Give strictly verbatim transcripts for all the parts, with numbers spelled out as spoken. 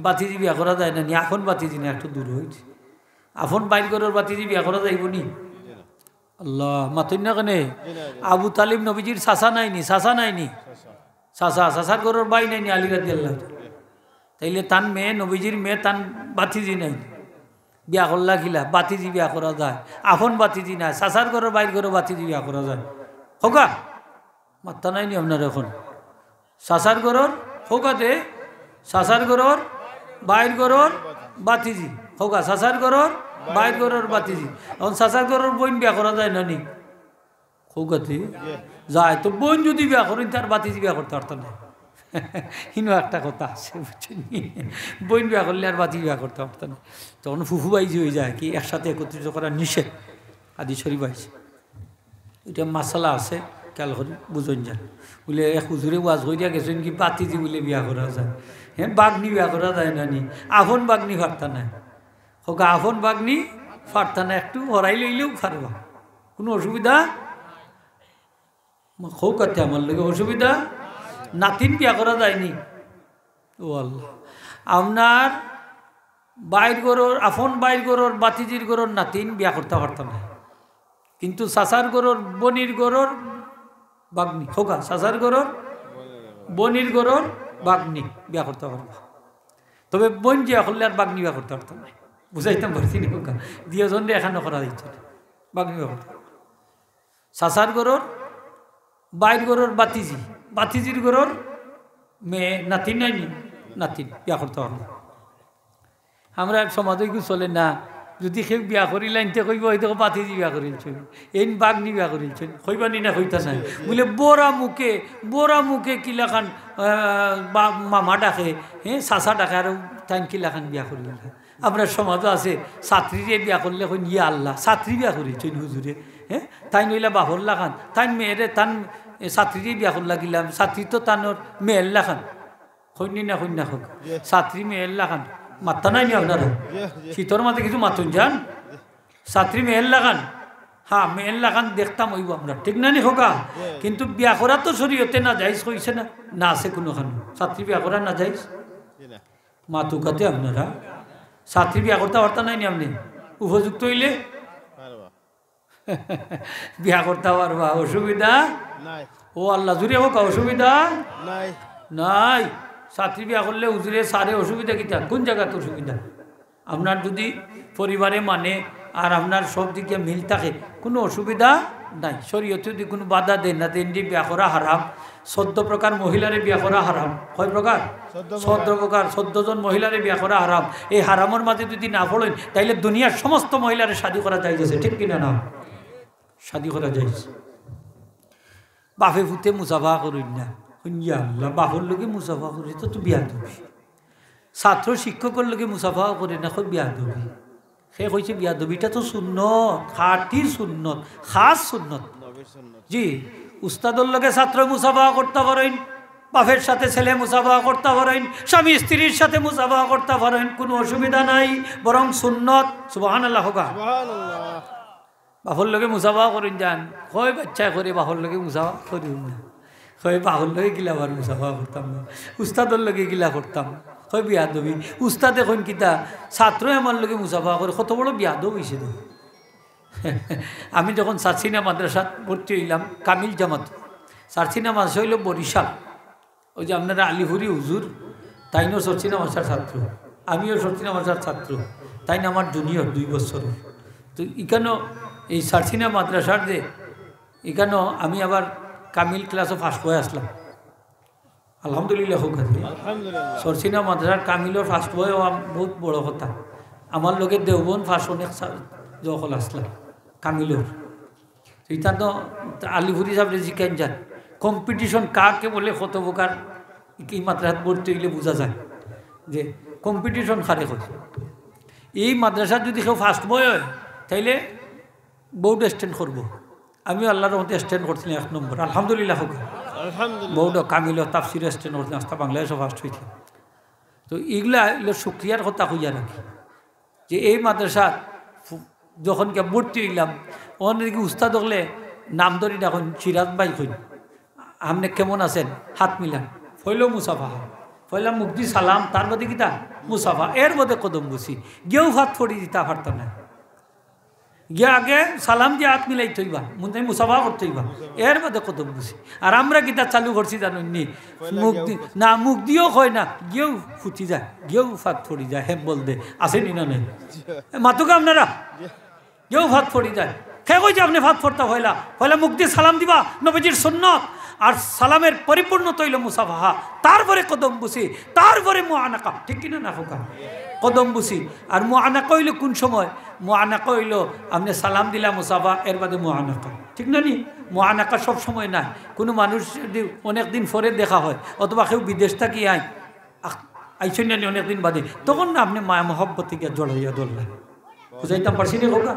বাতিজি বিয়া করা যায় না নি? আপন বাতিজি না, একটু দূর অইছে। আপন বাইর ঘরর বাতিজি বিয়া করা যাইবো নি? আল্লাহ, মাতইন না কেনে? আবু তালিব নবীজির চাচা নায় নি? চাচা নায় নি? চাচা, চাচার ঘরর ভাই নায় নি আলী রাদিয়াল্লাহু তাআলা? তাইলে তান মেয়ে, নবীজির মেয়ে, তান বাতিজি নায় নি? বিয়া করলা কিলা? বাতিজি বিয়া করা যায়, আপন বাতিজি না, চাচার ঘরর বাইর ঘরর বাতিজি বিয়া করা যায়। কউক্কা, মাত্তা নাই নি আপনার অখন? চাচার ঘরর, কউক্কা তে, চাচার ঘরর বাইর ঘরর বাতিজি। কউক্কা, চাচার ঘরর বাইর ঘরর বাতিজি। অখন চাচার ঘরর বইন বিয়া করা যায় না নি? কউক্কা তে? যায়। তো বইন যুদি বিয়া করইন, তার বাতিজি বিয়া করতা পারতা না। ইনো একটা কথা আছে, বুঝছইন নি? বইন বিয়া করলে আর বাতিজি বিয়া করতা পারতা না। তখন ফুফু ভাইজি অইযায় কি, একসাথে একত্রিত করা নিষেধ। হাদিস শরীফ আইছে। ইটা মাসালা আছে, খেয়াল করি বুঝইন যান। বুলে এক হুজুরে ওয়াজ করিয়া গেছইন কি, বাতিজি বুলে বিয়া করা যায়। হ্যাঁ, বাগনি বিয়া করা যায় না নি? আপন বাগনি পারতা না। কউক্কা, আপন বাগনি পারতা না, একটু হরাই লইলেও পারবা, কুনু অসুবিধা? মা, কউক্কা তে আমার লগে অসুবিধা? নাতিন বিয়া করা যায় নি? ও আল্লাহ, আপনার বাইর ঘরর, আপন বাইর ঘরর, বাতিজির ঘরর নাতিন বিয়া করতা পারতা না, কিন্তু চাচার ঘরর, বইনর ঘরর বাগনি, কউক্কা, চাচার ঘরর, বইনর ঘরর বাগনি বিয়া করতা পারবা। তবে বইন বিয়া করলে আর বাগনি বিয়া করতা পারতা না। বুঝাইতাম পারছি নি? কউক্কা, দুইওজনরে একখানো করা যাইতো না, বাগনি বিয়া করতা পারবা। চাচার ঘরর, বাইর ঘরর বাতিজি, বাতিজির ঘরর মেয়ে, নাতিন নায় নি? নাতিন বিয়া করতা পারবা। আমরার সমাজো ইগু চলে না। যুদি কেউ বিয়া করিলাইন তে কইবো, "অউ দেখো বাতিজি বিয়া করিলছইন, এইন বাগনি বিয়া করিলছইন।" কইবা নি না, কইতা নায়? বুলে বড়া মুখে, বড়া মুখে কিলাখান, আহ, বা-, মামা ডাকে, হ্যাঁ, চাচা ডাকে, আর তাইন কিলাখান বিয়া করিলা। আমরার সমাজো আছে, ছাত্রীরে বিয়া করলে কইন, "ইয়া আল্লাহ, ছাত্রী বিয়া করিলছইন হুজুরে।" হ্যাঁ, তাইন অইলা বাফর লাখান, তাইন মেয়েরে, তান, এ, ছাত্রীরে বিয়া করলা কিলা, ছাত্রী তো তানর মেয়ের লাখান। কইন নি না, কইন না, কউক্কা। ছাত্রী মেয়ের লাখান। মাত্তা নাই নি আপনারা? শীতর মাঝে কিছু মাতইন যান। ছাত্রী মেয়ের লাখান। হ্যাঁ, মেয়ের লাখান দেখতাম অইবো আমরা। ঠিক না নি কউক্কা? কিন্তু বিয়া করা তো শরীয়তে নাজাইজ কইছে না। না আছে কুনুখানো। ছাত্রী বিয়া করা নাজাইজ? মাতউক্কা তে আপনারা। ছাত্রী বিয়া করতা পারতা নায় নি আপনে? উপযুক্ত অইলে? বিয়া করতা পারবা, অসুবিধা নাই। ও আল্লাহ, জুরে কউক্কা, অসুবিধা নাই। নাই। ছাত্রী বিয়া করলে হুজুরে সারে, অসুবিধা কিতা? কুন জাগাত অসুবিধা? আপনার যুদি পরিবারে মানে আর আপনার সব দিকে মিল থাকে, কুনু অসুবিধা নাই। শরীয়তে যুদি কুনু বাধা দেয় না, তেনরে বিয়া করা হারাম। চৌদ্দ প্রকার মহিলারে বিয়া করা হারাম। কয় প্রকার? চৌদ্দ প্রকার। চৌদ্দ প্রকার, চৌদ্দ জন মহিলারে বিয়া করা হারাম। এই হারামর মাঝে যুদি না পড়ইন, তাইলে দুনিয়ার সমস্ত মহিলারে শাদি করা জায়েজ আছে, ঠিক কিনা না? শাদি করা জায়েজ। বাফে ফুতে মুসাফা করইন না। কইন, "ইয়া আল্লাহ, বাফর লগে মুসাফা করে তো, তো বিয়াদবি।" ছাত্র শিক্ষকর লগে মুসাফা করে না, কয় বিয়াদবি। হে কইছে বিয়াদবি, ইটা তো সুন্নত, খাঁটি সুন্নত, খাস সুন্নত। জি, উস্তাদর লগে ছাত্র মুসাফা করতা পারইন, বাফের সাথে ছেলে মুসাফা করতা পারইন, স্বামী স্ত্রীর সাথে মুসাফা করতা পারইন, কুনু অসুবিধা নাই, বরং সুন্নত। সুবহানাল্লাহ কউক্কা। সুবহানাল্লাহ। বাফর লগে মুসাফা করইন যান, কয় বাচ্চায় করে বাফর লগে মুসাফা করইন না, কয় বাফর লগে কিলা আবার মুসাফা করতাম না, উস্তাদর লগে কিলা করতাম, কয় বিয়াদবি। উস্তাদে কইন কিতা, ছাত্রয় আমার লগে মুসাফা করে, কত বড় বিয়াদব অইছে তো। আমি যখন সারসিনা মাদ্রাসাত ভর্তি অইলাম, কামিল জামাত, সারসিনা মাদ্রাসা অইলো বরিশাল, ওই যে আপনারা আলিপুরি হুজুর, তাইনও সরসিনা মাদ্রাসার ছাত্র, আমিও সরসিনা মাদ্রাসার ছাত্র, তাইন আমার জুনিয়র দুই বছর। তো ইখানো এই সরসিনা মাদ্রাসার যে, ইখানো আমি আবার কামিল ক্লাসও ফার্স্ট বয় আসলাম। আলহামদুলিল্লাহ কউক্কা। আলহামদুলিল্লাহ। সরসিনা মাদ্রাসার কামিলও ফার্স্ট বয় অওয়া বহুত বড় কথা। আমার লগে দেওবন্দ ফার্স্ট অনেক ছা-, দখল আসলাম কামিলর। তো ইতা তো আলিপুরি সাবরে জিকাইন যান, কম্পিটিশন কাকে বলে, কত প্রকার। এই মাদ্রাসাত ভর্তি অইলে বুঝা যায় যে কম্পিটিশন কারে কয়। এই মাদ্রাসাত যুদি কেউ ফার্স্ট বয় অয়, তাইলে বোর্ড স্ট্যান্ড করবো। আমিও আল্লাহর রহমতে স্ট্যান্ড করছিলাম এক নম্বর, আলহামদুলিল্লাহ কউক্কা। আলহামদুলিল্লাহ। বোর্ড কামিল তাফসির স্ট্যান্ড করছিলাম, আস্তা বাংলাদেশও ফার্স্ট অইছিলাম। তো ইগুলা অইলো শুকরিয়ার কথা কইয়া রাখি। যে এই মাদ্রাসাত ফু-, যখন গিয়া ভর্তি অইলাম, অখন দেখি উস্তাদ অকলে নাম ধরি ডাকইন, "সিরাজ ভাই কইন, আপনে কেমন আছেন?" হাত মিলান। পয়লা মুসাফা, পয়লা মুখদি সালাম, তার বাদে কিতা? মুসাফা, এর বাদে কদম বুসি। গিয়াউ ফাত ফড়ি দিতা পারতা না। গিয়া আগে সালাম দিয়া আত মিলাইতে অইবা, মুসাফা করতে অইবা, এর বাদে কদম বুসি। আর আমরা কিতা চালু করছি জানইন নি? মুখ দি-, না, মুখ দিও কয় না, গিয়াউ ফুটি যায়, গিয়াউ ফাত ফড়ি যায়, হেম্বল দে, আছে নি না নাই? মাতুকা আপনারা? গিয়াউ ফাত ফড়ি যায়। কে কইছে আপনে ফাত ফড়তা? পয়লা, পয়লা মুখ দি সালাম দিবা, নবীজির সুন্নত। আর সালামের পরিপূর্ণতা অইলো মুসাফাহা, তারপরে কদম বুসি, তারপরে মুআনাকা। ঠিক কিনা না কউক্কা? কদম বুসি। আর মুআনাকা অইলো কুন সময়? মুআনাকা অইলো আপনে সালাম দিলা মুসাফা, এর বাদে মুআনাকা। ঠিক না নি? মুআনাকা সব সময় নায়। কুনু মানুষ যদি অনেক দিন পরে দেখা অয়, অথবা কেউ বিদেশ থাকি আয়, আহ, আইছইন না নি অনেক দিন বাদে, তখন না আপনে মায়া মহব্বতে গিয়া জড়াইয়া ধরলা। বুঝাইতাম পারছি নি কউক্কা?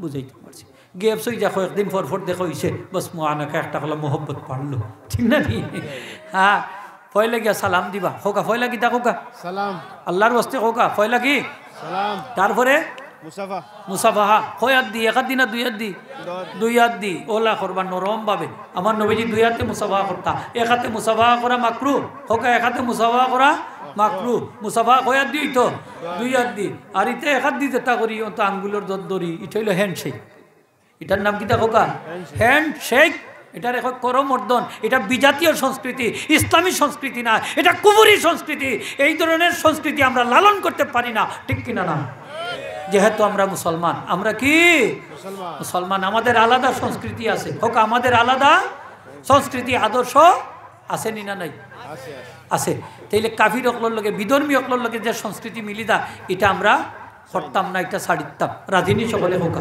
বুঝাইতাম পারছি। Gaps অইযায়, কয়েকদিন পর পর দেখা অইছে, বাস মুআনাকা একটা করলা, মহব্বত বাড়লো। ঠিক না নি? হ্যাঁ, পয়লা গিয়া সালাম দিবা। কউক্কা, পয়লা কিতা কউক্কা? সালাম। আল্লার ওয়াস্তে কউক্কা, পয়লা কি? সালাম। তারপরে? মুসাফা। মুসাফাহা। কয় আত দি? এক আত দি না দুই আত দি? দুই আত। দুই আত দি। অলা করবা নরম ভাবে। আমার নবীজি দুই আতে মুসাফা করতা। এক আতে মুসাফা করা মাকরু। কউক্কা, এক আতে মুসাফা করা মাকরু। মুসাফা কয় আত দি অইতো? দুই আত দি। আর ইতা এক আত দি যেটা করি, অত আঙ্গুলর দর ধরি, ইটা অইলো handshake। ইটার নাম কিতা কউক্কা? Handshake। Handshake। ইটারে কয় করমর্দন। ইটা বিজাতীয় সংস্কৃতি, ইসলামী সংস্কৃতি না, ইটা কুফুরি সংস্কৃতি। এই ধরনের সংস্কৃতি আমরা লালন করতে পারি না, ঠিক কিনা না? যেহেতু আমরা মুসলমান, আমরা কি মুসলমান। মুসলমান, আমাদের আলাদা সংস্কৃতি আছে। কউক্কা, আমাদের আলাদা সংস্কৃতি, আদর্শ আছে নি না নাই? আছে, আছে। আছে। তাইলে কাফির অকলর লগে, বিধর্মী অকলর লগে যে সংস্কৃতি মিলি দা, ইটা আমরা করতাম না, ইটা ছাড়িতাম। রাজি নি সকলে কউক্কা?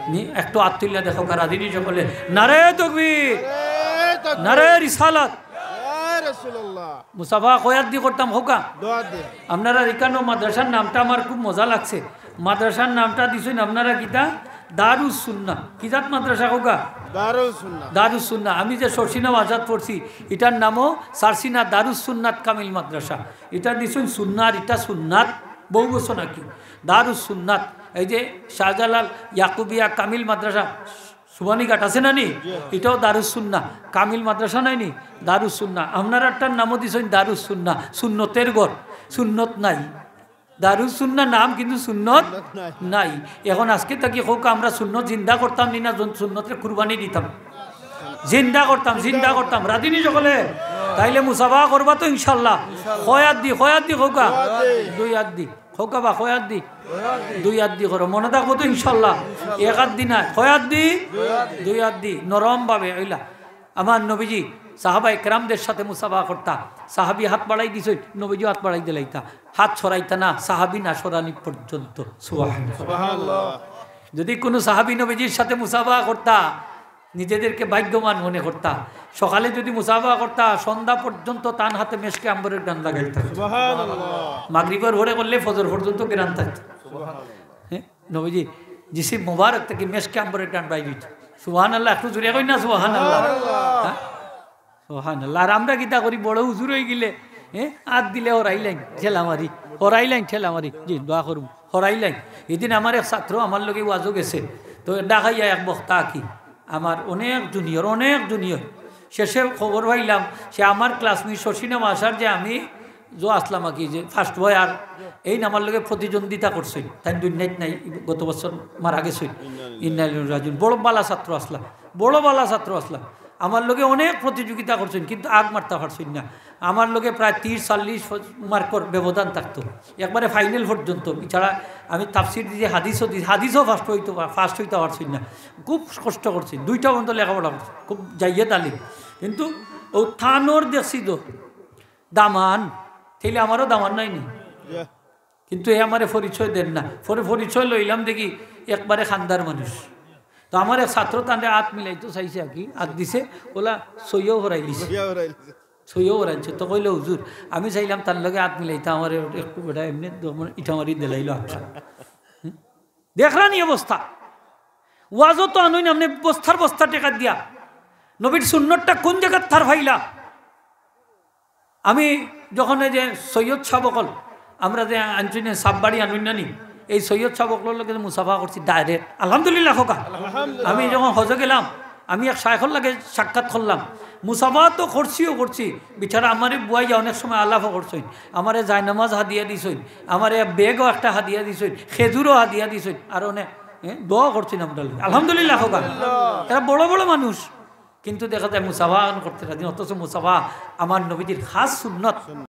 নি, একটু আত তুলিয়া দেখউক্কা, রাজি নি সকলে? নারে তকবীর, নারে তকবীর। নারে রিসালাত। ইয়া রাসূলুল্লাহ। মুসাফা কয় আত দি করতাম কউক্কা? দুই আত দি। আপনারার ইকানো মাদ্রাসার নামটা আমার খুব মজা লাগছে। মাদ্রাসার নামটা দিছইন আপনারা কিতা? দারুস সুন্নাহ। কি জাত মাদ্রাসা কউক্কা? দারুস সুন্নাহ। দারুস সুন্নাহ। আমি যে শর্ষিনা মাদ্রাসাত পড়ছি, ইটার নামও সারসিনা দারুস সুন্নাত কামিল মাদ্রাসা। ইটা দিছইন সুন্নাহ, ইটা সুন্নাত, বহু বছর নাকি। দারুস সুন্নাত, এই যে শাহজালাল ইয়াকুবিয়া কামিল মাদ্রাসা, সুবহানীঘাট আছে না নি? জি। ইটাও দারুস সুন্নাহ, কামিল মাদ্রাসা নায় নি? দারুস সুন্নাহ। আপনারারটার নামও দিছইন দারুস সুন্নাহ, সুন্নতের ঘর, সুন্নত নাই। দারুস সুন্নাহ নাম, কিন্তু সুন্নত সুন্নত নাই। নাই। এখন আজকে থাকি কউক্কা, আমরা সুন্নত জিন্দা করতাম নি না জন-, সুন্নতরে কুরবানি দিতাম? জিন্দা করতাম, জিন্দা করতাম। রাজি নি সকলে? তাইলে মুসাফা করবা তো ইনশাআল্লাহ? ইনশাআল্লাহ। কয় আত দি, কয় আত দি কউক্কা? দুই আত দি। দুই আত দি। কউক্কা বা কয় আত দি? দুই আত দি। দুই আত দি করো। মনো থাকবো তো ইনশাআল্লাহ? ইনশাআল্লাহ। এক আত দি না, কয় আত দি? দুই আত দি। দুই আত দি। নরম ভাবে অইলা। আমার নবীজি সাহাবায়ে কেরামদের সাথে মুসাফা করতা। সাহাবী হাত বাড়াই দিছইন, নবীজিও হাত বাড়াই দিলাইতা। হাত সরাইতা না, সাহাবী না সরানি পর্যন্ত। সুবহানাল্লাহ। সুবহানাল্লাহ। যদি কুনু সাহাবী নবীজির সাথে মুসাফা করতা, নিজেদেরকে ভাগ্যবান মনে করতা। সকালে যদি মুসাফা করতা, সন্ধ্যা পর্যন্ত তান হাতে মেশকে আম্বরের ঘ্রাণ লাগাইতা। সুবহানাল্লাহ। মাগরিবর পরে করলে ফজর পর্যন্ত ঘ্রাণ থাকতো। সুবহানাল্লাহ। হ্যাঁ? নবীজি জিসিম মুবারক থাকি মেশকে আম্বরের ঘ্রাণ বাইর অইতো। সুবহানাল্লাহ, একটু জোরে কই না সুবহানাল্লাহ। সুবহানাল্লাহ। হ্যাঁ? সুবহানাল্লাহ। আর আমরা কিতা করি, বড় হুজুর অইগেলে, হ্যাঁ, আত দিলে হরাই লাইন, ঠেলা মারি, হরাই লাইন, ঠেলা মারি। জি, দোয়া করুম, হরাই লাইন। এদিন আমার এক ছাত্র আমার লগে ওয়াজো গেছে, তো ঢাকাইয়া এক বক্তা আকি, আমার অনেক junior, অনেক junior। শেষে খবর পাইলাম, সে আমার classmate শশী নামা আসার যে আমি জো আসলাম আর কি, যে first boy, আর এইন আমার লগে প্রতিদ্বন্দ্বিতা করছইন, তাইন দুনিয়াত নাই, গত বছর মারা গেছইন। ইন্না লিল্লাহি ওয়া ইন্না ইলাইহি রাজিউন। বড় বালা ছাত্র আসলা, বড় বালা ছাত্র আসলা। আমার লগে অনেক প্রতিযোগিতা করছইন, কিন্তু আগ মারতা পারছইন না। আমার লগে প্রায় ত্রিশ চল্লিশ মার্কর ব্যবধান থাকতো। একবারে final পর্যন্ত। এছাড়া আমি তাফসির দিছি, হাদিসও দিছি, হাদিসও first অইতো পা-, first অইতা পারছইন না। খুব কষ্ট করছইন, দুইটা পর্যন্ত লেখাপড়া করছইন, খুব জাইয়েদ আলিম। কিন্তু ও থানোর দেখছি তো, দামান, তাইলে আমারও দামান নাই নি? ইয়া। কিন্তু এ আমারে পরিচয় দেন না। পরে পরিচয় লইলাম, দেখি একবারে খান্দার মানুষ। তো আমার এক ছাত্র তানরে আত মিলাইতো চাইছে আর কি, আত দিছে, ওলা সইও হরাই দিছে। সইও হরাই দিছে। সইও হরাইছে। তো কইলো, "হুজুর, আমি চাইলাম তার লগে আত মিলাইতা, আমার একটু বেটা এমনি দমন ইটা মারি দিলাইলো আচ্ছা।" হুম? দেখরা নি অবস্থা? ওয়াজও তো আনইন আপনে বস্তার বস্তা টেকা দিয়া। নবীর সুন্নতটা কোন জাগাত থার পাইলা? আমি যখন এই যে সৈয়দ সাব অকল, আমরা যে আনছইন না, সাববাড়ি আনইন না নি, এই সৈয়দ সাব অকলর লগে মুসাফা করছি direct। আলহামদুলিল্লাহ কউক্কা। আলহামদুলিল্লাহ। আমি যখন হজো গেলাম, আমি এক শায়খর লগে সাক্ষাৎ করলাম, মুসাফা তো করছিও করছি, বেচারা আমারে বুয়াইয়া অনেক সময় আলাপও করছইন, আমারে জায়নামাজ হাদিয়া দিছইন, আমারে ব্যাগও একটা হাদিয়া দিছইন, খেজুরও হাদিয়া দিছইন, আর অনেক, এ, দোয়া করছইন আমরার লাগি। আলহামদুলিল্লাহ কউক্কা। এরা বড় বড় মানুষ, কিন্তু দেখা যায় মুসাফা করতে রাজি না, অথচ মুসাফা আমার নবীজির খাস সুন্নত।